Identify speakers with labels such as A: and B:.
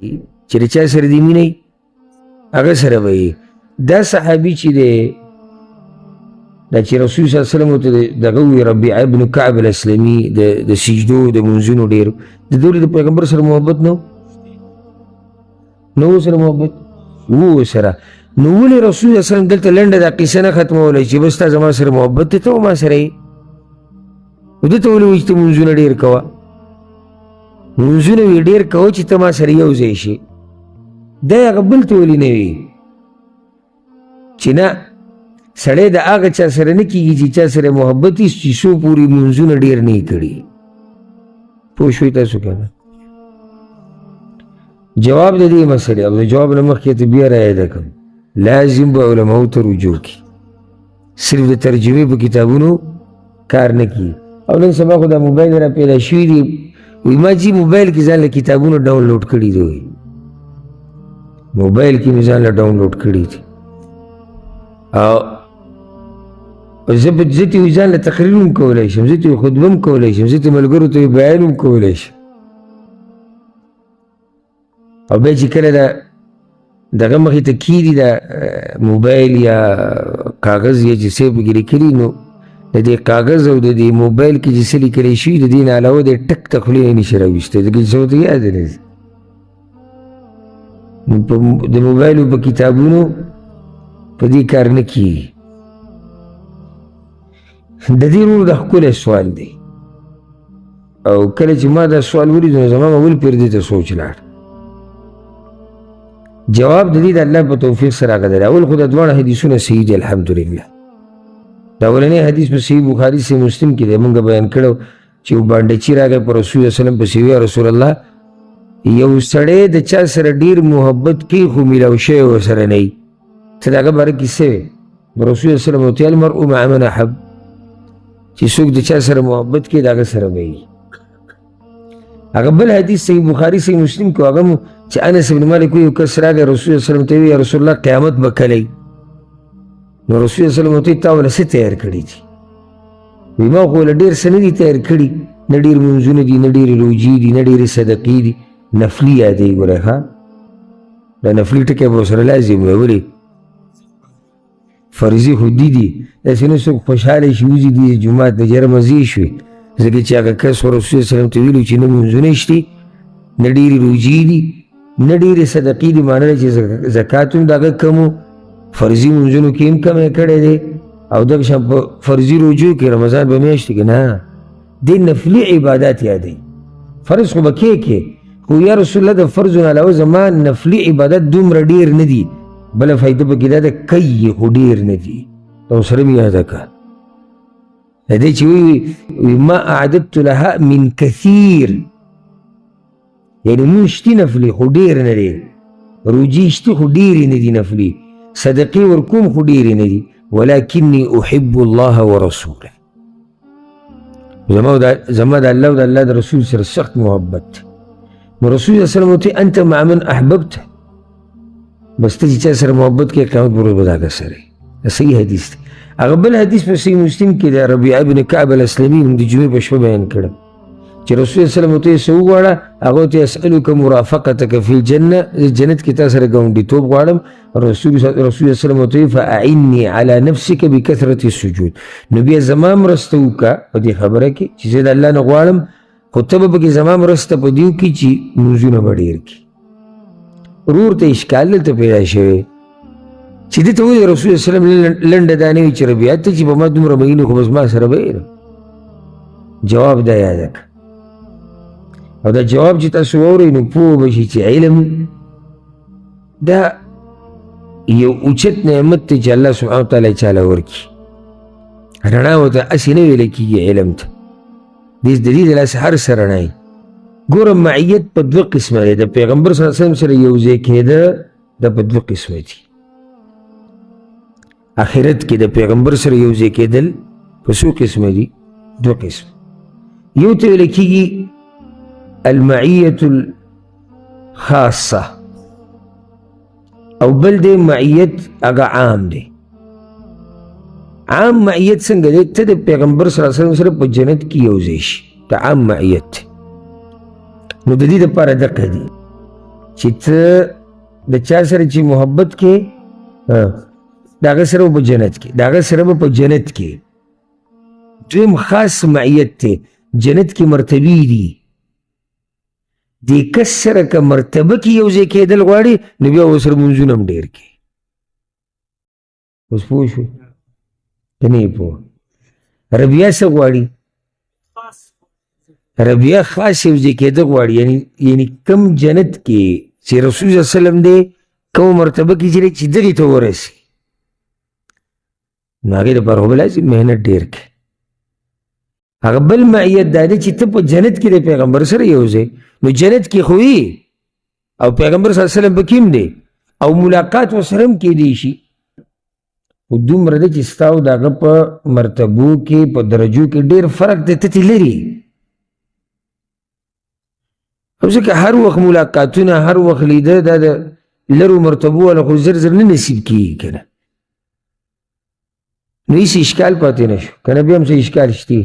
A: چې د چا سره دې مینه هغه سره به یې. دا صحابي چې دی دا چې رسول صلی الله علیه وسلم ورته دغه ووایي ربیعه بن کعب الاسلمي د سجدو د مونځونو ډېر د دولې د پیغمبر سره محبت نه نو سره محبت وو سره. نو ولې رسول صلی الله علیه وسلم دلته لنډه دا قصه نه ختمولی چې بس تا زما سره محبت دی، ته ما سره یې؟ نو ده ته ولې وایي چې ته مونځونه ډېر کوه؟ مونځونه وي ډېر کوه چې ته ما سره یو ځای شې. دا هغه بل ته ولې نه وي چې نه سړی د هغه چا سره نه کېږي چې چا سره محبت وي چې څو پورې مونځونه ډېر نه یې کړي. پوه شوئ تاسو که نه؟ جواب د دې مسئلې او د جواب نه مخکې ته بیا رایاده کړم، لازم به علماو ته رجوع کړي، صرف د ترجمې په کتابونو کار نه کړي. او نن سبا خو دا موبایل را پیدا شوي دي، وایي ما چې موبایل کې ځان له کتابونه ډاونلوډ کړي دي، وایي موبایل کې مې ځان له ډاونلوډ کړي دي. او زه به زه ترې ځان له تقریر هم کولی شم، زه ترې خطبه هم کولی شم، زه ترې ملګرو ته بیان هم کولی شم. او بیا چې کله دا دغه مخې ته کښېږي دا موبایل یا کاغذ یا چې څه پکې لیکلي، نو د دې کاغذ او د دې موبایل کې چې څه لیکلی شوي د دې نه علاوه د ټک ته خولې نه نشي راویستی، ځکه چې څه ورته یاد نه ځي. نو د موبایل په کتابونو په دې کار نه کېږي. د دې ورور د ښکلی سوال دی، او کله چې ما دا سوال ولید نو زما اول پیر دې ته سوچ لاړ. جواب د دې د الله په توفیق سره هغه دی. اول خو دا دواړه حدیثونه صحیح دي الحمدلله. دا اولنی حدیث په صحیح بخاري صحیح مسلم کې دی، مونږ بیان کړو چې یو بانډچي راغی په رسول الله وسلم پسې ویې رسول الله یو سړی د چا سره ډېر محبت کوي خو میلاو شوی ورسره نه وي، ته د هغه باره کې څه وې؟ رسول الله صلی الله علیه وسلم المرء مع من احب، چې څوک د چا سره محبت کوي د هغه سره به وي. هغه بل حدیث صحیح بخاري صحیح مسلم کې هغه چې انس بن مالک یو کس راغی رسول الله صلی الله علیه وسلم ته ویې یا رسول الله قیامت به کله وي؟ نو رسول الله صلی الله علیه وسلم ورته تا وله څه تیار کړي دي؟ وایي ما خو له ډېر څه نه دي تیار کړي، نه ډېر مونځونه دي، نه ډېرې روژې دي، نه ډېرې صدقې دي. نفلي یادوي ګوره، ښه دا نفلي ټکی به ورسره لازم وي، ولې فرضي خو دي دي، داسې نه څوک خوشحاله شي وځي دي جومات نه جره مزې شوې، ځکه چې هغه کس خو رسول الله ته ویلو چې نه مونځونه شتي، نه ډېرې روژې دي، نه ډېرې صدقې دي، معنی چې زکات هم د هغه کم و، فرضي مونځونو کې هم کمی کړی دی، او دغه شان په فرضي روژو کې رمضان په میاشتو کې نه، دې نفلي عبادات یادوي. فرض خو به کې کې خو یا رسول الله د فرضو نه علاوه زما نفلي عبادت دومره ډېر نه دي. بله فایده پکې دا ده کوي خو ډېر نه دي، دا سره مې یاده کړه. د دې چې وایي ما اعددت لها من کثیر، یعنې مونږ شتي نفلي خو ډېر نه دی، روژې شتي خو ډېرې نه دي نفلي، صدقې ورکوم خو ډېرې نه دي، ولکني احب الله ورسوله، زما د الله او د الله د رسول سره سخت محبت دی. نو رسول الله صلی الله علیه وسلم ورته انت مع من احببت، بس ته چې چا سره محبت کوې قیامت پر ورځ به د هغه سره. دا صحیح حدیث دی. هغه بل حدیث په صحیح مسلم کې دی، ربیعه بن کعب الاسلمي د جمعې په شپه بیان کړی چې رسول الله صلی الله علیه وسلم ورته یې څه وغواړه، هغه ورته اسألک مرافقتک فی الجنة، زه جنت کې تا سره ګاونډیتوب غواړم. رسول الله صلی الله علیه وسلم ورته وایي فاعني علی نفسک بکثرة السجود، نو بیا زما مرسته وکړه په دې خبره کې چې زه د الله نه غواړم، خو ته به پکې زما مرسته په دې وکړي چې لمونځونه به ډېر کړي. ورور ته اشکال دلته پیدا شوی چې ده ته ولې رسول الله صلی الله علیه وسلم لنډه دا نه وي چې ربیعه ته چې په ما دومره مین خو بس ما سره به یې. جواب دا یاده کړه، او دا جواب چې تاسو واورئ نو پوه به شئ چې علم دا یو اوچت نعمت دی چې الله سبحانه وتعالی چاله ورکړي. رڼا ورته هسې نه ویل کېږي علم ته، د دې د لاسه هر څه رڼا وي. ګوره معیت په دوه قسمه دی، د پیغمبر صلی الله علیه وسلم سره یو ځای کېده دا په دوه قسمه دي. آخرت کې د پیغمبر سره یو ځای کېدل په څو قسمه دي؟ دوه قسم. یو ته ویل کېږي المعیة الخاصه، او بل دی معیت هغه عام دی. عام معیت څنګه دی؟ ته د پیغمبر صلی الله علیه وسلم سره په جنت کې یو ځای شي، دا عام معیت دی. نو د دې دپاره دقه دي چې ته د چا سره چې محبت کې، د هغه سره به په جنت کې، د هغه سره به په جنت کې. دویم خاص معیت دی، جنت کې مرتبې دي. دې کس سره که مرتبه کې یو ځای کېدل غواړي، نو بیا ورسره لمونځونه هم ډېر کړي. اوس پوه شوې که نه یې پوه؟ ربیه څه غواړي؟ ربیه خاص یو ځای کېده غواړي، یعنی کم جنت کې چې رسول صلی الله علیه وسلم دی، کومه مرتبه کې چې دغې ته ورسي، نو هغې دپاره خو به لازم محنت ډېر کړي. هغه بل معیت دا دی چې ته په جنت کې د پیغمبر سره یو ځای، نو جنت کې خو یې او پیغمبر صلی الله علیه وسلم پکې هم دی او ملاقات ورسره هم کېدی شي، خو دومره ده چې ستا او د هغه په مرتبو کې، په درجو کې ډېر فرق دی، ته ترې لرې. او ځکه هر وخت ملاقاتونه، هر وخت لیده، دا د لرو مرتبو والا خو زر زر نه نصیب کېږي که نه. نو هېڅ اشکال پاتې نه شو که نه، بیا هم څه اشکال شته.